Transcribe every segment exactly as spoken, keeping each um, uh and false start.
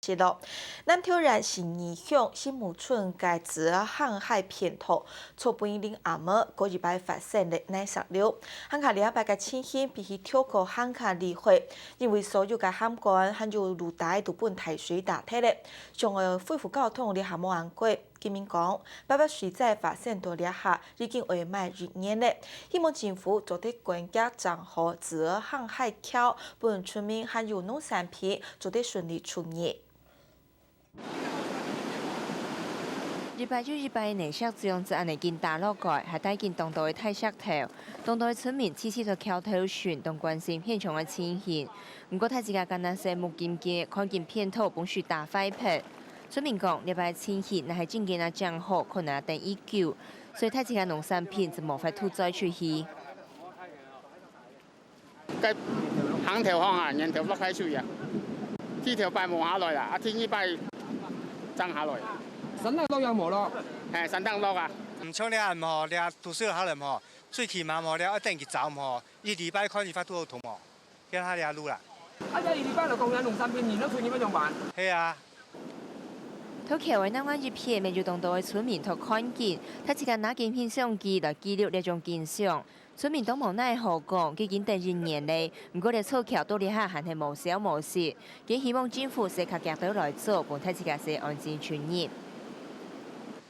失落。南投縣新義鄉新武村个子仔坑溪片頭，昨晡日臨暗暝，過一擺發生了泥石流。還較這擺个情形比起頭過還較厲害，因為所有个涵管還有路帶都分大水打忒了，想愛恢復交通這下無恁過。 居民講，八八水災發生到這下，已經會滿一年了，希望政府做得趕遽整好子仔坑溪橋，分村民還有農產品做得順利出入。一擺又一擺个泥石漿就恁仔緊打落來，還帶緊當多个大石頭，當多个村民聚集到橋頭脣，當關心現場个情形。毋過大自家干焦係目金金看緊片頭分水打壞忒。 村民講，這擺情形若係真緊仔整好，可能愛等已久，所以大自家農產品就無法度載出去。該行頭項啊，源頭落溪水啊，地頭擺無下來啦，啊，第二擺正下來。山頂落也無咯？嘿，山頂落啊。毋像這恁吼，這都市下來吼，最起碼吼，這愛等佢走吼，一禮拜看佢發度好通無？ 叫下這路啦。啊，這一禮拜來講，這農產品你都出去要怎麼辦？係啊。頭橋个另外一片，乜有當多个村民都看緊，大自家拿緊翕相機來記錄這種景象。村民都無奈何講，既經等一年了，毋過這座橋到這下還係無消無息，緊希望政府係較遽兜來做，分大自家係安心出入。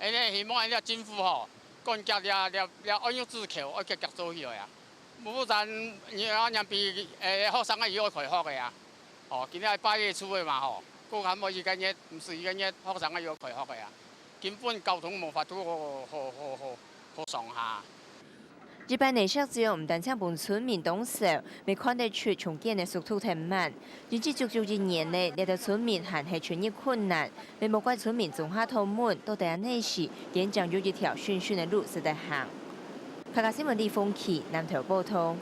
恁呢希望這政府吼，趕遽這這這安育之橋愛遽遽做起來啊！ 無不然，你啊，人比，誒，學生个又愛開學个啊。哦，今日八月初个嘛吼，過還無一個月，毋使一個月，學生个又愛開學个啊。根本交通無法度好好好好好上下。一般泥石流毋單淨分村民當愁，乜看得出重建个速度忒慢。日子足足一年了，這兜村民還係出入困難，乜莫怪村民中下討論，到底哪時正有一條順順个路使得行。客家新聞李鳳琪，南投報導。